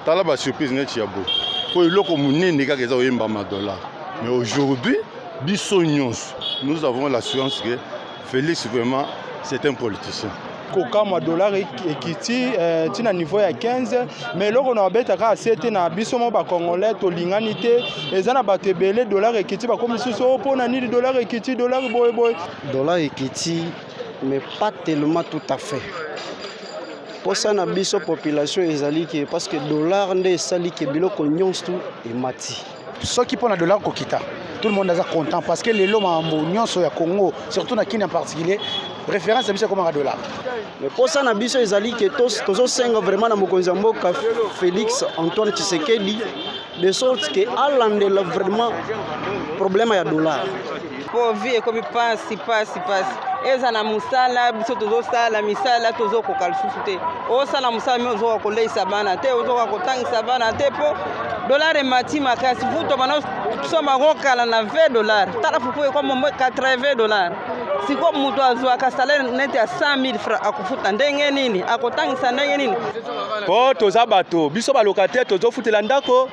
Tala ba surprise neti ya boye po eloko monene kaka eza koyembama dollar, mais aujourd'hui biso nyonso nous avons l'assurance que Félix vraiment c'est un politicien. Kokamwa, dollar ekiti ntina niveau ya 15, mais eloko na babetaka ase te na biso mo bacongolais tolingani te. Eza na bato ebele, dollar ekiti, bakomi lisusu o mpo na nini dollar ekiti, dollar boyeboye. Dollar ekiti, mais pas tellement tout à fait. Mposa na biso population ezali ke parce que dollar nde esali ke biloko nyonso emati. Soki mpo na dollar kokita, tout le monde aza content parce que lelo makambo nyonso ya Congo, surtout na Kini en particulier, référence ya biso ekomaka dollar. Mais mposa na biso ezali ke tozosenga vraiment na mokonzi ya mboka Félix Antoine Tshisekedi de sorte ke alandela vraiment problème ya dollar. Mpo vie ekomi pasi pasi pasi. Eza na mosala, biso tozosala misala, tozokoka lisusu te. Osala mosala me ozokoka koleisa bana te, ozokoka kotangisa bana te, mpo dollar emati makasi. Futo bana somba kokala na 20 dollar, tala fufu ekoma 80 dollar. Siko moto azwaka salaire neti ya 100 000 francs, akofuta ndenge nini? Akotangisa ndenge nini? Mpo toza bato, biso balocataire, tozofutela ndako,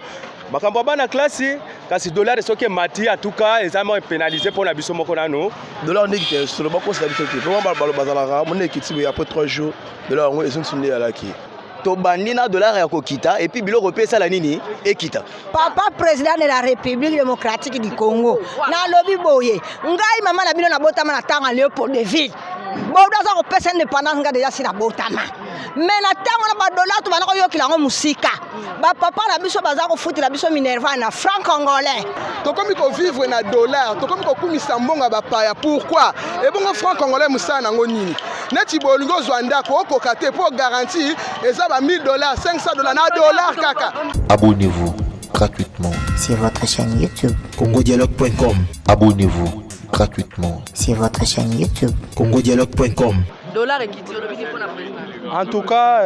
makambo ya bana klasi. Kasi dollar soki emati, atuka eza mwa pénalisé mpo na biso moko nanu. Dollar ndeki te, solo bakosela biso te. Mpo balo bazalaka mona ekiti boye, après 3 jours dollar yango ezongisi nde eyalaki. Tobandi na dollar ya kokita, et puis biloko mpe esala nini? Ekita. Papa président de la République démocratique du Congo, nalobi boye: ngai mama na bino nabotama na ntango ya Léopoldville. Bodo aza kopesa indépendance, nga déjà si nabotama, mais na ntango na badollar tobanda koyokela yango mosika. Bapapa na biso baza kofutela biso minerval na franc congolais. Tokomi kovivre na dollar, tokomi kokumisa mbongo ya bapaya. Pourquoi? Ebongo franc congolais, mosala nango nini? Neti bolingi ozwa ndako, okoka te mpo garantie eza ba 1000 dollars, 500 dollars na dollar kaka. Abonnez-vous gratuitement sur votre chaîne YouTube. congodialogue.com. Abonnez-vous gratuitement sur votre chaîne YouTube. congodialogue.com. Dollar ekiti, olobi nini mpona président? En tout cas,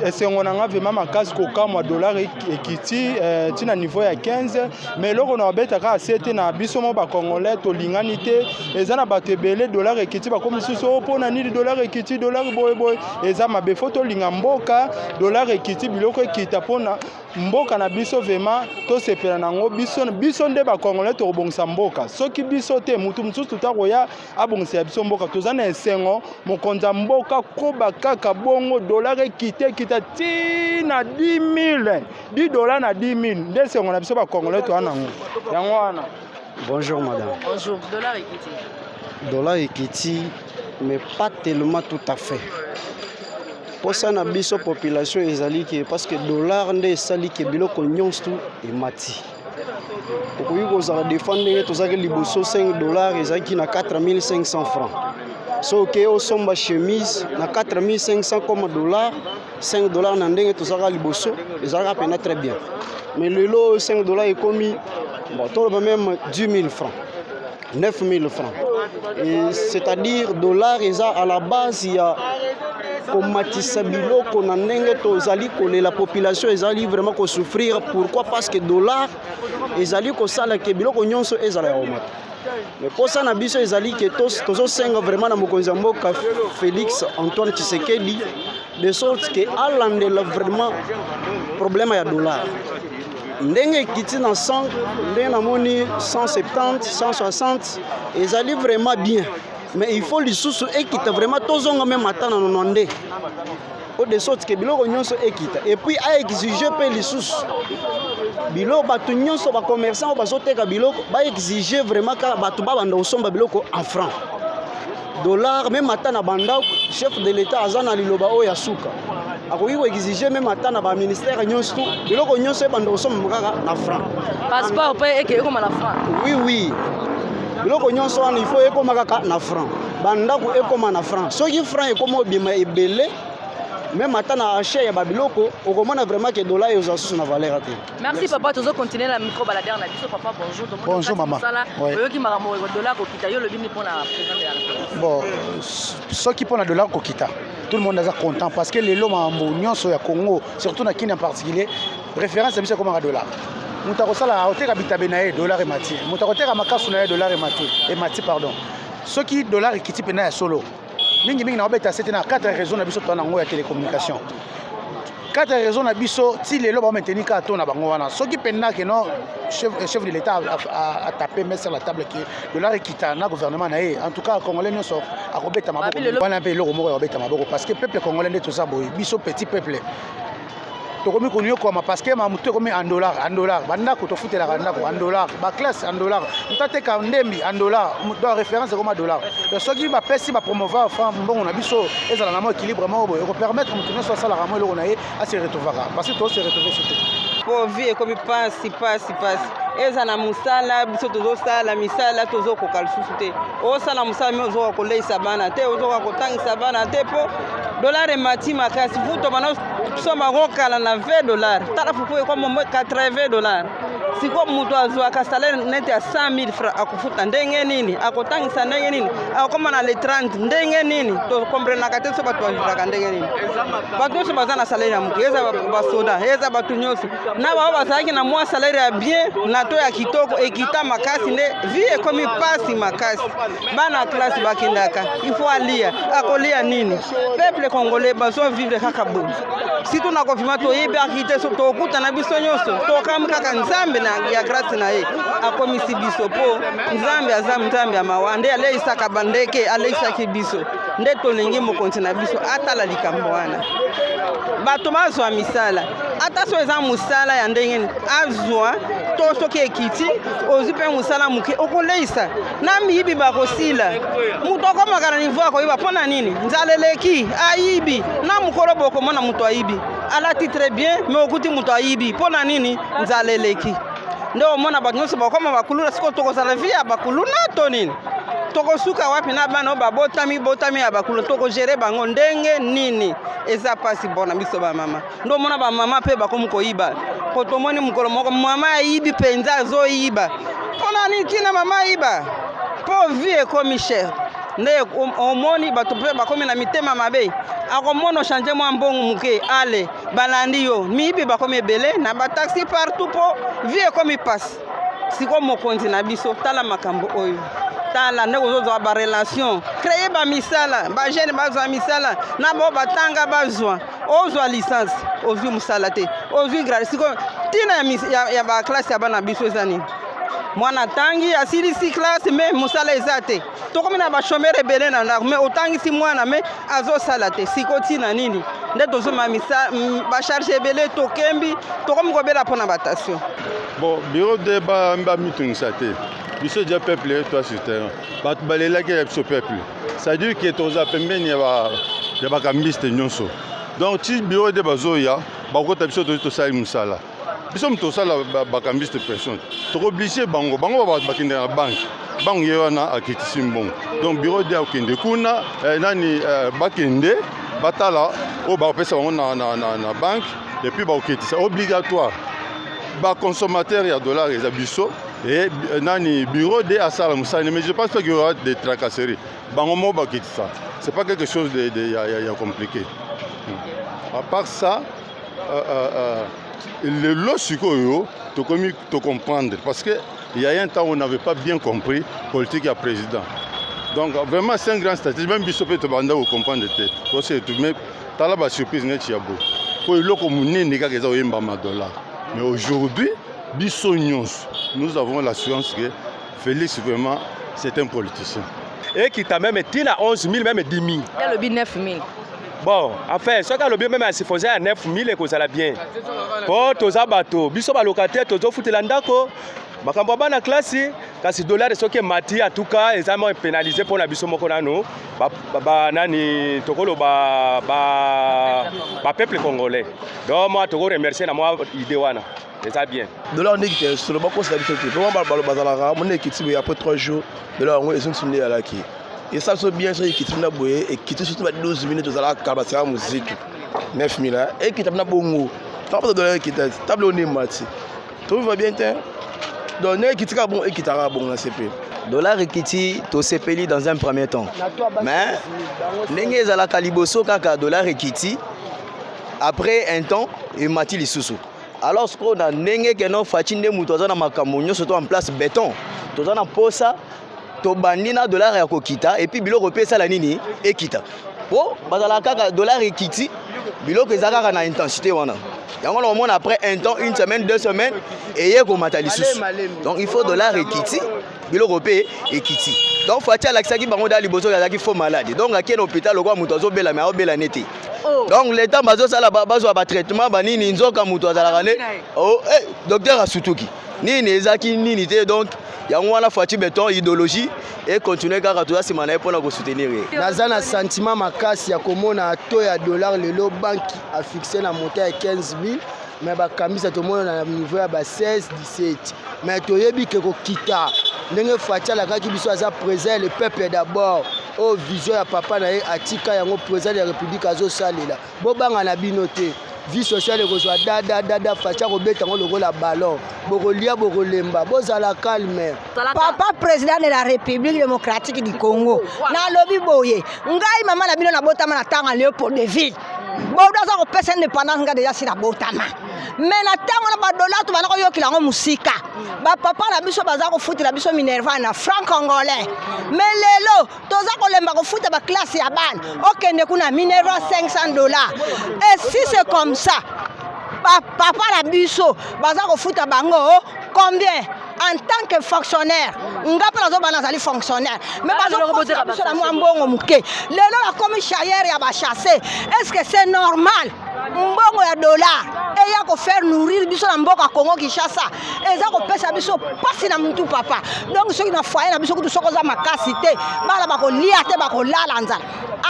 esengo na nga vraiment makasi. Kokamwa, dollar ekiti ntina niveau ya 15, mais eloko na babetaka ase te na biso mo bacongolais tolingani te. Eza na bato ebele, dollar ekiti, bakomi lisusu o mpo na nini dollar ekiti, dollar boyeboye. Eza mabe, faut tolinga mboka. Dollar ekiti, biloko ekita mpona mboka na biso, vraiment tosepela nango. Biso, biso nde bacongolais tokobongisa mboka. Soki biso te, mutu mosusu takoya abongisela biso mboka. Toza na esengo, mokonzi ya mboka koba kaka bongo, dollar ekita, ekita ti na 10 000, 10 dollar na 10 000. Nde esengo na biso bacongolais toza nango yango wana. Bonjour madame. Bonjour. Dollar ekiti. Dollar ekiti, mais pas tellement tout à fait. Mposa na biso population ezali ke parce que dollar nde esali ke biloko nyonso emati. Okoki kozala defa ndenge tozalaki liboso, 5 dollar ezalaki na 4500 francs. So oke osomba chemise na 4500 comme dollar, 5 dollar, na ndenge tozalaka liboso ezalaka mpenza très bien. Mais lelo 5 dollar ekomi, bon, toloba même 10 000 francs, 9 000 francs. Et c'est-à-dire dollar eza à la base ya komatisa biloko na ndenge tozali kolela. Population ezali vraiment kosouffrir. Pourquoi? Parce que dollar ezali kosala ke biloko nyonso ezala ya komata. Mais mposa na biso ezali ke tozosenga vraiment na mokonzi ya mboka Félix Antoine Tshisekedi de sorte ke alandela vraiment problème ya dollar ndenge ekiti na 100. Ndenge namoni 170, 160 ezali vraiment bien, mais il faut lisusu ekita vraiment, tozonga même ata na 90 po de sorte ke biloko nyonso ekita. Et puis aexige mpe lisusu biloko, bato nyonso bacommerçant oyo bazoteka biloko baexige vraiment kaka bato babanda kosomba biloko en franc dollar. Même ata na bandako, chef de l'État aza na liloba oyo ya suka, akoki koexige même ata na baministère nyonso tu, biloko nyonso ebanda kosomba kaka na franc. Passeport mpe eke ekoma na franc? Oui, biloko nyonso wana il faut ekóma kaka na franc, bandako ekóma na franc. Soki franc ekóma obima ebele, même ata na achat ya babiloko, okomona vraiment ke dollar ezwa susu na valeur te. Merci papa. Tozocontinue na micro baladeur na biso. Papa, bonjour. Bonjour, maman. Ouais. Oyoki makambo dollar kokita, yo olobi nini mpona président de la République? Bon, soki mpo na dollar kokita, tout le monde aza content parce que lelo makambo nyonso ya Congo, surtout na Kini en particulier, référence ya biso ekomaka dollar. Moto akosala, akoteka bitabe na ye, dollar emati. Moto akoteka makasu na ye, dollar emati, emati, pardon. Soki dollar ekiti mpena ya solo, mingimingi na obeta sete na quatre réseau na biso toza nango ya télécommunication. Quatre raisons na biso ti lelo ba maintenir kaka taux na bango wana. Soki mpenza que non, chef de l'État a tapé main sur la table que dollar ekita na gouvernement na ye, en tout cas congolais nyonso akobeta maboko wana mpe eloko moko ya kobeta maboko, parce que peuple congolais nde toza boye. Biso petit peuple tokomi konyokwama parce que mamutu ekomi en dollar, en dollar. Bandako tofutelaka ndako en dollar, baclasse en dollar, moto ateka ndembi en dollar. Donc référence ekoma dollar. Donc soki bapesi bapromouvoir franc, mbongo na biso ezala na mwa équilibre moko boye, ekopermettre moto nyonso asalaka mwa eloko na ye, ase retrouvaka, parce que tose retrouve so te. Mpo vie ekomi pasi, pasi, pasi. Eza na mosala, biso tozosala misala, tozokoka lisusu te. Osala mosala mais ozokoka koleisa bana te, ozokoka kotangisa bana te, mpo dollar emati makasi. Futo bana somba kokala na 20 dollar, tala fufu ekoma 80 dollar. Sikoyo moto azwaka salaire neti ya 100 000 francs akofuta ndenge nini? Akotangisa ndenge nini? Akokoma na le 30 ndenge nini? Tokomprenaka te so bato bavivaka ndenge nini. Bato nyonso baza na salaire ya moke, eza basoda, eza bato nyonso na bao bazalaki na mwa salaire ya bien na to ya kitoko, ekita makasi nde vie ekomi pasi makasi. Bana classe bakendaka, il faut alia, akolia nini? Peuple congolais bazovivre kaka boye. Surtout na confinement, toyebaki te tokutana biso nyonso, tokami kaka Nzambe na ya grâce na ye akomisi biso, mpo Nzambe aza Nzambe ya mawa, nde aleisaka bandeke, aleisaki biso. Nde tolingi mokonzi na biso atala likambo wana, bato bazwa misala, ata so eza mosala ya ndenge nini, azwa to soki ekiti, ozwi mpe mosala moke, okoleisa na miyibi bakosila. Moto akomaka na niveau akoyiba mpo na nini? Nzala eleki, ayibi. Na mokolo bokomona moto ayibi, alati très bien, mais okuti moto ayibi mpo na nini? Nzala eleki. Nde omona bato nyonso bakoma bakuluna. Sikoyo tokozala vie ya bakuluna to nini? Tokosuka wapi na bana oyo babotami botami ya bakuluna? Tokogérer bango ndenge nini? Eza mpasi mpona biso bamama. Nde omona bamama mpe bakomi koyiba, po tomoni mokolo moko mama ayibi mpenza, azoyiba mpona nini? Ntina mama ayiba mpo vie ekomi cher. Nde omoni bato mpe bakomi na mitema mabe, akomona ochange mwa mbongo moke, ale balandi yo, miyibi bakomi ebele na bataxi partout, mpo vie ekomi pasi. Sikoyo mokonzi na biso, tala makambo oyo, tala ndenge ozozwa barelation, créer bamisala, bajeune bazwa misala, na bao batanga bazwa. Ozwa licence, ozwi mosala te, ozwi grade. Sikoyo ntina ya baclasse ya bana biso eza nini? Mwana atangi, asilisi classe, mais mosala eza te. Tokomi na bachômeurs ebele na ndako, mais otangisi mwana, mais azosala te. Siko ntina nini? Nde tozoma bacharge ebele, tokembi, tokomi kobela mpona batension. Bon, bureau de bamitungisa te. Biso dia peuple toa sur terrain, bato balelaki ya biso peuple, c'est-à-dire que toza pembeni ya bacambiste nyonso. Donc ti bureau de bazoya, bakota biso, tozi tosali mosala. Biso moto tosala bacambiste pression, tokoobliger bango. Bango bakende na banque, banque ye wana akitisi mbongo. Donc bureau de akende kuna, nani, bakende batala oyo bakopesa bango na banque, et puis bakokitisa obligatoire. Baconsommateur ya dollar eza biso. Et nani, bureau de asala mosala, mais je pense pas qu'il y aura des tracasseries. Bango moko bakitisa, c'est pas quelque chose de ya compliqué. À part ça, lelo sikoyo tokomi tocomprendre, parce que il y a un temps où on n'avait pas bien compris politique ya président. Donc vraiment, c'est un grand stratégie. Même biso mpe tobanda kocomprendre te, tose, mais tala basurprise neti ya boye, po eloko monene kaka eza koyembama dollar. Mais aujourd'hui, biso nyonso, nous avons l'assurance que Félix vraiment, c'est un politicien. Ekita même ntina 11 000, même 10 000. Alobi 9 000. Bon, enfin, soki alobi même asifose ya 9 000, ekozala bien, mpo toza bato, biso balocataire tozofutela ndako, makambo ya bana classe. Kasi dollar soki emati, en tout cas eza mwa pénalisé mpona biso moko nanu nani, tokoloba bapeuple congolais. Donc mwa tokoremercier na mwa idée wana, eza bien. Dollar ndenge te solo bakosela biso te. Mpo bazalaka mona ekiti boye, après 3 jours dollar yango ezongisi nde ezalaki. Esala biso bien soki ekiti mpena boye, ekiti surtout ba 12 000. Tozalaka kala, basaka mozitu 9 000, ekita mpena bongo. Ntango dollar ekita, table oyo nde emati, tovivre bien te. Donc ndenge ekiti kaka bongo, ekitaka bongo na sepe. Dollar ekiti, tosepeli dans un premier temps, mais ndenge ezalaka liboso kaka, dollar ekiti, après un temps emati lisusu. Alors sikoyo na ndenge keno Fatshi nde moto aza na makambo nyonso to en place béton, toza na posa tobandi na dollar ya kokita, et puis biloko mpe esala nini, ekita, po bazalaka kaka dollar ekiti. Biloko eza kaka na intensité wana. Yango na omona après un temps, une semaine, deux semaines, eye komata lisusu. Donc il faut dollar ekiti, biloko mpe ekiti. Donc Fatshi alakisaki bango da liboso azalaki faux malade. Donc akei na hôpital lokola moto azobela mais aobela ne te. Donc l'état bazosala bazwa ba traitement banini nzoka moto azalaka ne oh, eh, docteur asutuki nini ezalaki nini te. Donc yango wana Fatshi Béton idéologie econtinue kaka, toza nsima na ye mpona kosoutenir ye. Naza na sentiment makasi ya komona taux ya dollar lelo banque afixe na montant ya 15 000, mais bakambisa tomona na niveau ya ba 16 17, mais toyebi ke kokita ndenge Fatshi alakaki biso. Aza président, le peuple d'abord. Oyo vision ya papa na ye atika yango, président ya République azosalela. Bobanga na bino te, vie sociale ekozwa dadadada. Fatshi akobeta yango lokola ballon, bokolia, bokolemba, bozala calme. Papa président de la République démocratique du Congo, nalobi boye: ngai mama na bino nabotama na ntango ya Léopoldville. Bodo aza kopesa indépendance, nga déjà si nabotama, mais na ntango na badola to banda koyokela yango mosika. Bapapa na biso baza kofutela biso minerval na franc congolais, mais lelo toza kolemba kofuta baclasse ya bana. Okende kuna, minerval 500 dollars. Et si c'est comme ça, papa na biso baza kofuta bango combien en tant que fonctionnaire? Nga mpe nazoba, nazali fonctionnaire, mais bazokotela biso na mwa mbongo moke. Lelo nakomi chayere ya bachasse. Est ce que c'est normal, mbongo ya dollar eya kofaire nourrir biso na mboka Congo Kinshasa? Eza kopesa biso mpasi na mutu, papa. Donc soki na foyer na biso kutu, soki oza makasi te, bana bakolia te, bakolala nzala.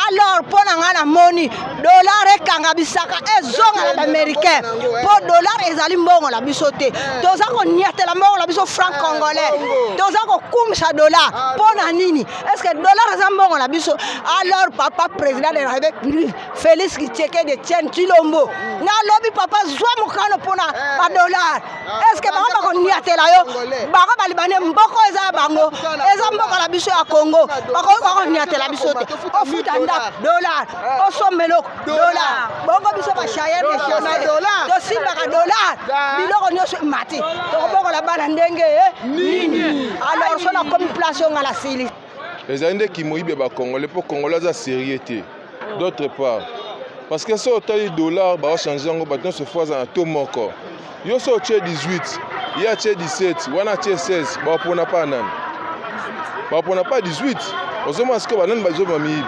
Alors mpo na ngai, namoni dollar ekanga bisaka, ezonga na baaméricain, mpo dollar ezali mbongo na biso te. Toza koniatela mbongo na biso franc congolais, toza kokumisa dollar mpo na nini? Est ce que dollar eza mbongo na biso? Alors papa président de la République Félix Tshisekedi Etienne Tshilombo, nalobi papa, zwa mokano mpona badollar. Est ce que bango bakoniatela yo? Bango balibane, mboko eza ya bango, eza mboka na biso ya Congo, bakoki bakoniatela biso te. Ofuta ndako dollar, osomba eloko dollar, bongo biso bachayeur de chasse tosimbaka dollar. Biloko nyonso emati, tokobokola bana ndenge nini? Alors so nakomi place oyo, nga na sili. Ezali nde kimoyibi ya bacongolais, mpo Congolais aza sérieux te. D'autre part, parce que so otali dollar, baochange yango, bato nyonso fo aza na to moko. Yo so otie 18, ye atie 17, wana atie 16, bapona pa nani? Bapona pa 18. Ozomona sikoyo banani bazobima miyibi.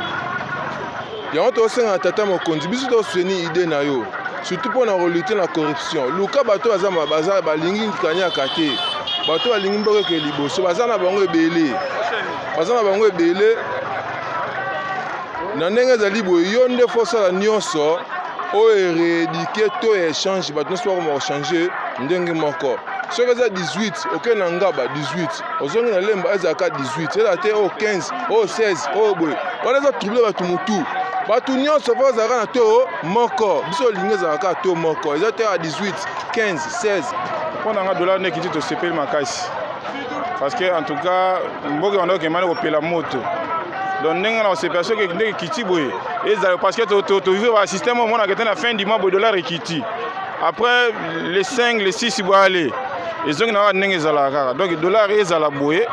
Yango tosenga na tata mokonzi, biso tosoutenir idée na yo, surtout mpona kolutter na corruption. Luka bato baza baza balingi kanyaka te, bato balingi mboka eke liboso, baza na bango ebele, baza na bango ebele. Na ndenge ezali boye, yo nde fosala nyonso oyo erééduquer to échange, bato nyonso bakoma kochange ndenge moko. Soki eza 18, okei na Ngaba 18, ozongi na Lemba ezalaka 18, ezala te oyo 15, oyo 16, oyo boye. Wana eza trouble bato motu. Bato nyonso fo ezalaka na to moko. Biso olingi ezalaka to moko, eza te ya 18, 15, 16. Mpo na nga, dollar nde ekiti, tosepeli makasi, parce que en tout cas mboka banda okemani kopela moto. Donc ndenge na kosepela soki ndenge ekiti boye ezala, parce que tovivre basystème omonaka te. Na fin du mois boye, dollar ekiti, après les 5, les 6 boye, ale ezongi na kaka ndenge ezalaka kaka. Donc dollar ezala boye.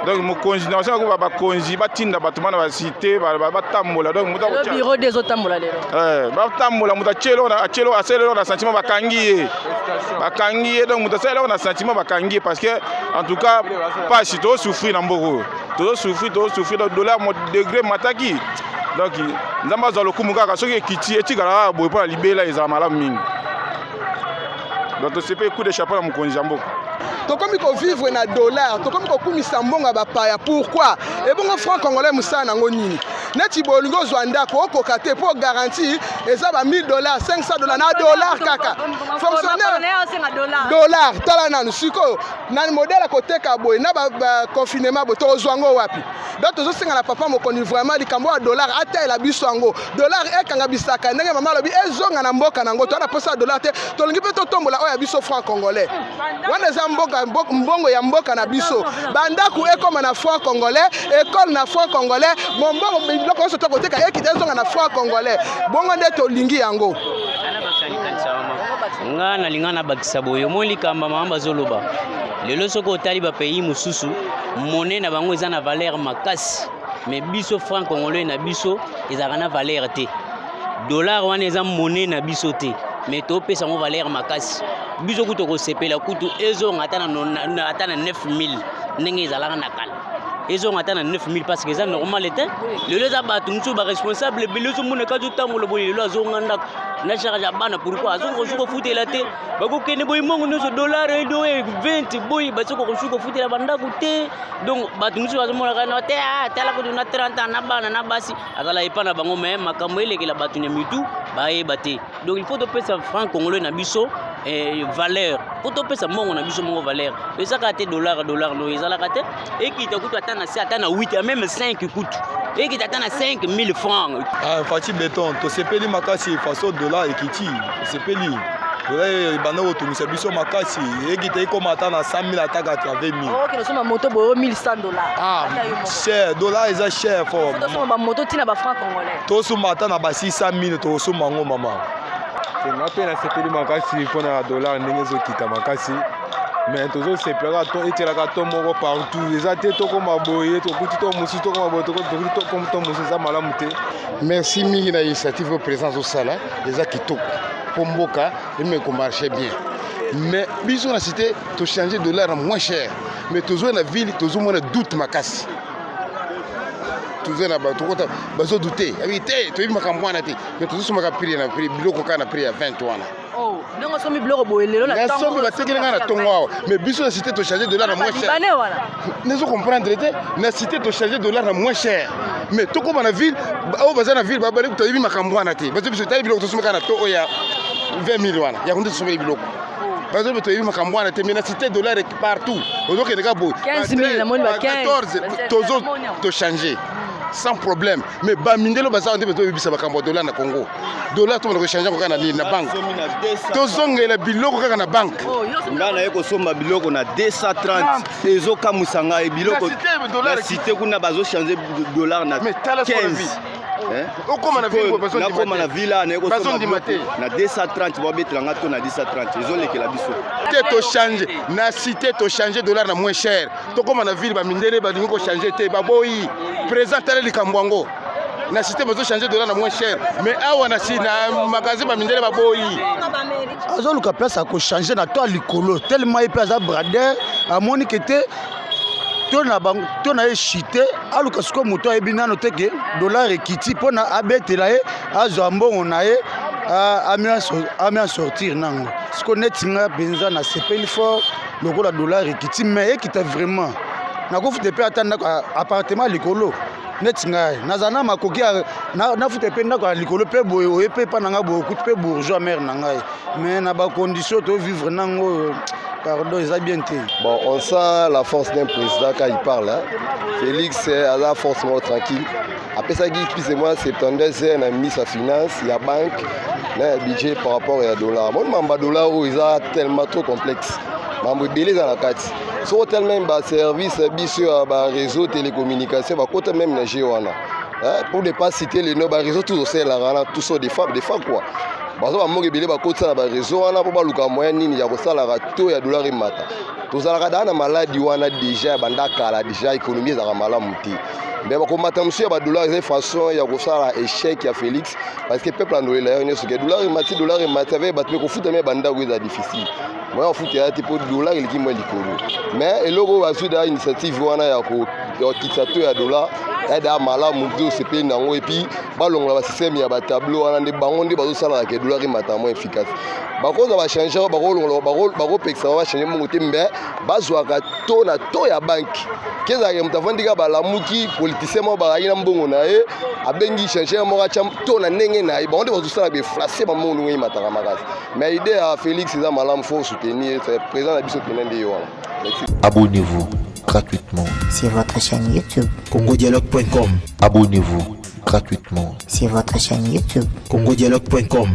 Donc mokonzi na osengaka bakonzi batinda bato bana basite batambola. Donc moto bureau de ezotambola lelo. Batambola, moto atie eloko, asali eloko na sentiment, bakangi ye, bakangi ye. Donc moto asali eloko na sentiment, bakangi ye, parce que en tout cas pasi, tozosouffrir na mboka oyo, tozosouffrir, tozosouffrir. Donc dollar mo degré mataki, donc Nzambe azwa lokumu kaka. Soki ekiti, etikala kaka boye mpo na libela, ezala malamu mingi. Donc tosepe, coup de chapeau na mokonzi ya mboka. Tokomi kovivre na dollar, tokomi kokumisa mbongo ya bapaya. Pourquoi? Ebongo franc congolais mosala nango nini? Neti bolingi ozwa ndako, okoka te, mpo garantie eza ba 1000 dollars, 500 dollars na dollar kaka. Fonctionnaire dollar. Tala nanu sikoyo na modèle ya koteka boye na baconfinement boye, tokozwa yango wapi? Donc tozosenga na papa mokonzi vraiment likambo ya dollar, atayela biso yango. Dollar ekanga bisaka ndenge mama alobi, ezonga na mboka nango. Toza na posa ya dollar te, tolingi mpe totombola oyo ya biso franc congolais. Wana eza mboka, mbongo ya mboka na biso. Bandako ekóma na franc congolais, ekole na franc congolais, mombongo, biloko nyonso tokoteka ekita, ezonga na franc congolais. Bongo nde tolingi yango. Nga nalinga nabakisa boye: omoi likambo mama bazoloba lelo, soki otali bapays mosusu, monnaie na bango eza na valeur makasi, mais biso franc congolais na biso ezalaka na valeur te. Dollar wana eza monnaie na biso te, mais topesa yango valeur makasi. Biso kutu tokosepela kutu ezonga ata na, ata na 9000 ndenge ezalaka na kala, ezonga ata na 9000, parce que eza normal te. Lelo eza bato mosusu baresponsable ebele, ozomona kati otambola boye, lelo azonga ndako na charge ya bana. Pourquoi azonga kosuki kofutela te? Bakokende boye, mbongo nyonso, dollar edo 20 boye, basoki kosuki kofutela bandako te. Donc bato mosusu bazomonaka no te, ah, tala kutu na 30 ans na bana na basi, azala epa na bango, mais makambo elekela bato na mitu bayeba te. Donc il faut topesa franc congolais na biso valeur, po topesa mbongo na biso moko valeur. Ezaka te dollar, dollar no ezalaka te. Ekita kutu ata na se, ata na 8, même 5 kutu, ekita ata na 5000 francs. Ah, Fatshi Béton, tosepeli makasi façon dollar ekiti. Tosepeli, dollar ebanda kotungisa biso makasi, ekita, ekoma ata na 100 000, ata 80 000. Okende osomba moto boyo 1100 $. Ah, cher, dollar eza cher fort. Tosomba bamoto ntina bafranc congolais. Tosomba ata na ba 600 000, tokosomba yango, mama. Nga mpe nasepeli makasi mpona dollar ndenge ezokita makasi, mais tozosepelaka to etielaka to moko partout eza te. Tokóma boye, tokuti to mosusu, tokóma boye, tokuti to mosusu, eza malamu te. Merci mingi na initiative oyo président azosala, eza kitoko mpo mboka eme komarche bien. Mais biso na cité tochange dollar na moins cher, mais tozwa na ville, tozomona doute makasi. Toza na bato kota bazodute abi te, toyebi makambo wana te, mais tozosomaka prix na prix biloko kaka na prix ya 20 wana. Oh, ndenge osombi biloko boye lelo na Nasombi, batekeli ngai na ntongo awa, mais biso na cité tochange dollar na moins cher. Libanais wana. Nazo comprendre te, na cité tochange dollar na moins cher, mais tokóma na ville, oyo baza na ville babali toyebi makambo wana te. Bazo biso tali biloko tosombi kaka na to oyo ya 20 000 wana, yango nde tosombeli biloko. Bazo toyebi makambo wana te, mais na cité dollar partout ozokende kaka boye. 15 000, namoni ba 15. 14 tozo tochange sans problème, mais bamindele baza nde bazoyebisa makambo ya dollar na Congo. Dollar tomona kochange yango kaka na nini? Na banque. Tozongela biloko kaka na banque. Ngai naye kosomba biloko na 230, ezokamwisa ngai. Biloko na cité kuna bazochange dollar na 15. Okóma na ville, nakóma na ville naye kosomba Bazondima te. na 230, babetela nga to na 230, ezolekela biso. Te, tochange na cité, tochange dollar na moins cher, tokóma na ville, bamindele balingi kochange te, baboyi. Présent, tala likambo yango, na cité bazochange dollar na moins cher, mais awa na si na magasin bamindele baboyi. Azoluka place ya kochange na to ya likolo, tellement ye mpe aza brader, amoni ke te to na bango to na ye chite. Aluka sikoyo moto ayebi nano te ke dollar ekiti, mpona abetela ye, azwa mbongo na ye, ami en sortir nango. Sikoyo neti nga mpenza nasepeli fort lokola dollar ekiti, mais ekita vraiment, nakofuta mpe ata ndako appartement likolo. Neti ngai nazala na makoki, nafuta mpe ndako ya likolo mpe boye, oye mpe epa na ngai boye, okuti mpe bourgeois mare na ngai, mais na bacondition tovivre nango oyo, pardon, eza bien te. Bon, on sent la force d'un président quand il parle. Hein. Félix a la force mort tranquille. Apesaki plus ou moins 72 heures na mise à finance, ya banque, na ya budget par rapport ya dollar. Mon mamba dollar oyo eza tellement trop complexe. Mambo ebele eza na kati. Soko tel même ba service biso ya ba réseau télécommunication bakota même na jeu wana. Hein, pour ne pas citer les noms, ba réseau tous osalelaka wana, tous sont des fois quoi. Baza bamoko ebele bakotisa na bareseau wana mpo baluka moyen nini ya kosalaka to ya dollar emata. Tozalaka daa na maladi wana déjà ya banda kala, déjà économie ezalaka malamu te, mais bakomata mosusu ya badollar eza façon ya kosala échec ya Félix, parce que peuple andolela yo nyonso ke dollar emati, dollar emati avec bato mpe kofuta me bandako eza difficile, moyen kofuta ya te mpo dollar eleki mwa likolo. Mais eloko oyo bazwi daa initiative wana ya kokitisa to ya dollar ya daa malamu te, osepeli nango. Et puis balongola basystème ya batableau wana, nde bango nde bazosalaka ke dollar emata moins efficace. Bakozwa bachangeur, bakolongola, bakopekisa bango bachange mbongo te, mbe bazwaka to na to ya banke ke ezalaka moto avandi kaka, balamuki politicien moko bazalaki na mbongo na ye, abengi changeur moko atya to na ndenge na ye. Bango nde bazosala baeflation, bambongo ndenge emataka makasi. Mais idée ya Félix eza malamu, faut soutenir président na biso pene nde ye wana. Merci. Abonnez-vous gratuitement sur votre chaîne YouTube. congodialogue.com. Abonnez-vous gratuitement sur votre chaîne YouTube. congodialogue.com.